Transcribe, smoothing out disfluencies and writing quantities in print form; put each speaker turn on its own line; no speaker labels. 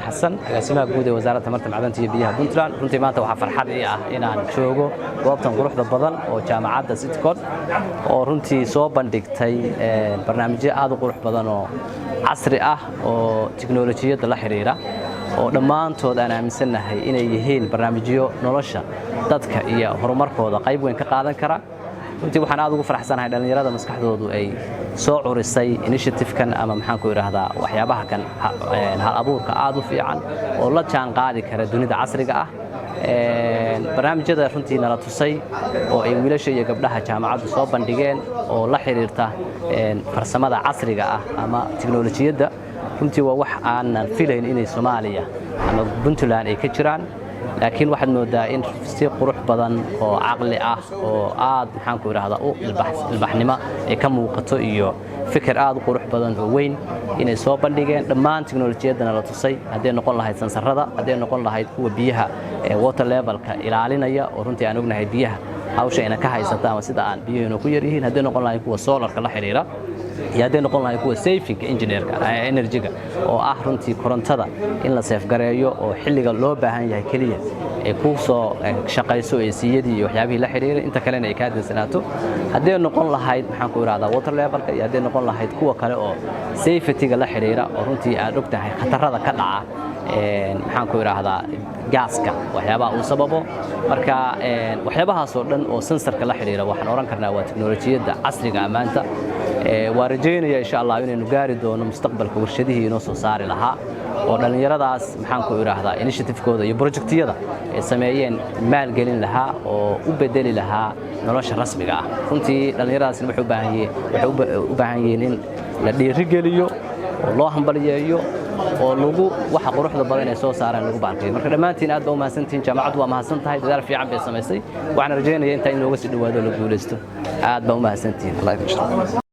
Xasan, agaasimaha guud ee Wasaaradda Tamarta, Macdanta iyo Biyaha Puntland. Runtii maanta waxaa farxad ii ah inaan joogo goobtan quruxda badan oo jaamacadda Citycon, oo runtii soo bandhigtay barnaamijyo aad u qurux badan oo casri ah oo tiknolojiyadda la xidhiira, oo dhammaantood aan aaminsannahay inay yihiin barnaamijyo nolosha dadka iyo horumarkooda qayb weyn ka qaadan kara. Runtii waxaan aad ugu faraxsanahay dhallinyarada maskaxdoodu ay soo curisay initiative-kan ama, maxaan ku idhaahdaa, waxyaabaha kan hal abuurka aad u fiican oo la jaan qaadi kara dunida casriga ah. Barnaamijyada runtii nala tusay oo ay wiilasha iyo gabdhaha jaamacaddu soo bandhigeen oo la xidhiirta farsamada casriga ah ama tiknolojiyadda, runtii waa wax aanan filayn inay Soomaaliya ama Puntland ay ka jiraan, laakiin waxaad moodaa in si qurux badan oo caqli ah oo aad, maxaan ku idhaahdaa, u ilbaxnimo ay ka muuqato iyo fikir aad u qurux badan oo weyn inay soo bandhigeen dhammaan tiknolojiyaddana la tusay, hadday noqon lahayd sensor-ada, hadday noqon lahayd kuwa biyaha water level-ka ilaalinaya, oo runtii aan ognahay biyaha hawsha ina ka haysata ama sida aan biyuhuna ku yar yihiin, hadday noqon lahayd kuwa solar-ka la xidhiira iyo hadday noqon lahayd kuwa saving engineer-ka energy-ga, oo ah runtii korontada in la save gareeyo oo xilliga loo baahan yahay keliya ay ku soo shaqayso AC-yadii iyo waxyaabihii la xidhiiray, inta kalena ay kaa dansanaato, hadday noqon lahayd, maxaan ku idhahdaa, water level-ka iyo hadday noqon lahayd kuwa kale oo safety-ga la xidhiira, oo runtii aad og tahay khatarada ka dhaca, maxaan ku idhaahdaa, gaaska waxyaabaha uu sababo. Marka waxyaabahaasoo dhan oo sensor-ka la xidhiira, waxaan odhan karnaa waa teknolojiyadda casriga ammaanta. Waa rajaynaya, insha Allah, inaynu gaari doono mustaqbalka warshadihii inoo soo saari lahaa oo dhallinyaradaas, maxaan ku idhaahdaa, initiative-kooda iyo project-yada ay sameeyeen maalgelin lahaa oo u bedeli lahaa nolosha rasmiga ah. Runtii dhallinyaradaasna waxay u baahan yihiin in la dhiirigeliyo oo loo hambaliyeeyo oo lagu waxa quruxda badan ay soo saaraan lagu baalkayo. Marka dhammaantiin aad baa u mahadsantihiin. Jaamacaddu waa mahadsan tahay, dadaal fiican bay samaysay. Waxaan rajaynaya intaa in looga sii dhowaado, la guulaysto. Aad baa u mahadsantihiin. Allah idin shukro.